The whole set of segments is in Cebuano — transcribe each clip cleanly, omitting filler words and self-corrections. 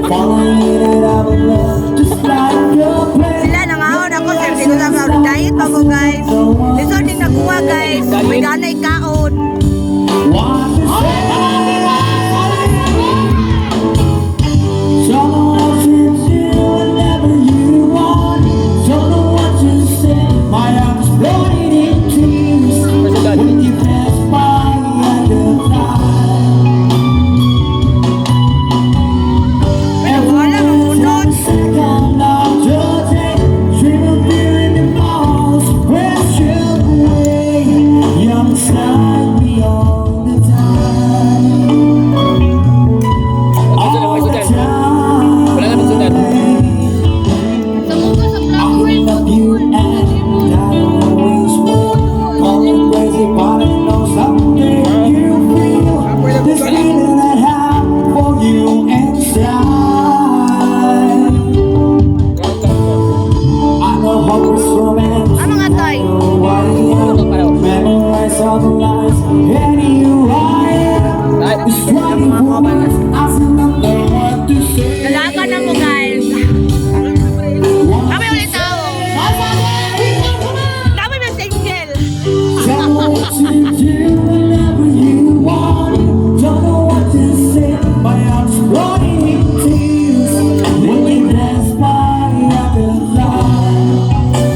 Falling in and out of love, just like a plane. Sila nangaon ako sir, dito sa mga diet pa ko, guys. Lisod din nakuha, guys. May ganay kaon. What to say? Don't know what to do whenever you want. Don't know what to say. My arms floating in tears when you pass by at the time. Wala mangunod. Second of the day, dream of you in the most precious way. You're beside me all the time. All the time. Wala naman sundan. I love you and I always will. Call me crazy, but I know someday you feel this feeling I have for you inside. I know hopeless romance. Ang mga tay. Know I am. Memorize all the lines, and here I am. Struggling for words, I still don't know what to say. Dalaga na mo, guys. Kami ulit tao. Kami may single. Tell me what to do whenever you want. Don't know what to say. My heart's running in tears when you pass by at the light.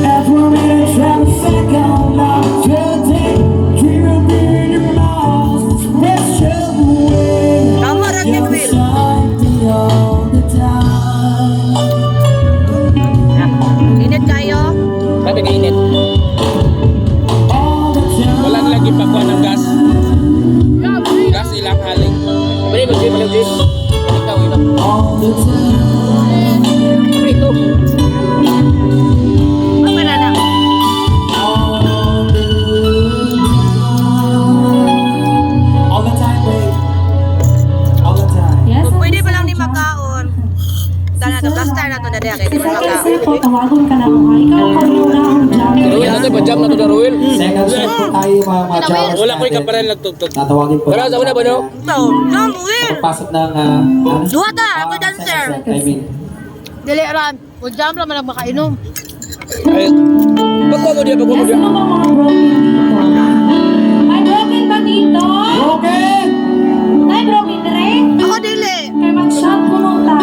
Every minute, every second of the day, dream of being your most special way. Tama ra ni You're Will. Beside me all the time. Init kayo. Sabi ka init. All the time. Wala na lagi pakuha ng gas. Gas ilang haling. Bali ko, Jim. Bali ko, Jim. Ikaw, ino. All the time. Bali ko. Ang na na. All the time. All the time, babe. All the time. Yes. Pwede pa lang ni makaon. Tana to, plaster na to na diya kay di Sa pa second makaon. set po, tawagon ka na mo. Ha? Ikaw ang muna ang jam. Ruel, nato ba jam na to na Ruel? Second set po tayo, mga jammers Wala ko'y natin. kaparan nagtugtog. Tatawagin po Pero sa una ba, no? So, jam Will. Pagpasok ng ano? Duha ta, ako dancer. Second set, I mean. Dili ran. O jam ra man ang makainom. Ay, pagkuha mo diya, pagkuha mo Yes, diya. ano ba mga broken dito? May broken ba dito? Broken! May broken dire? Ako dili. Kay mag-shot ko nung ta.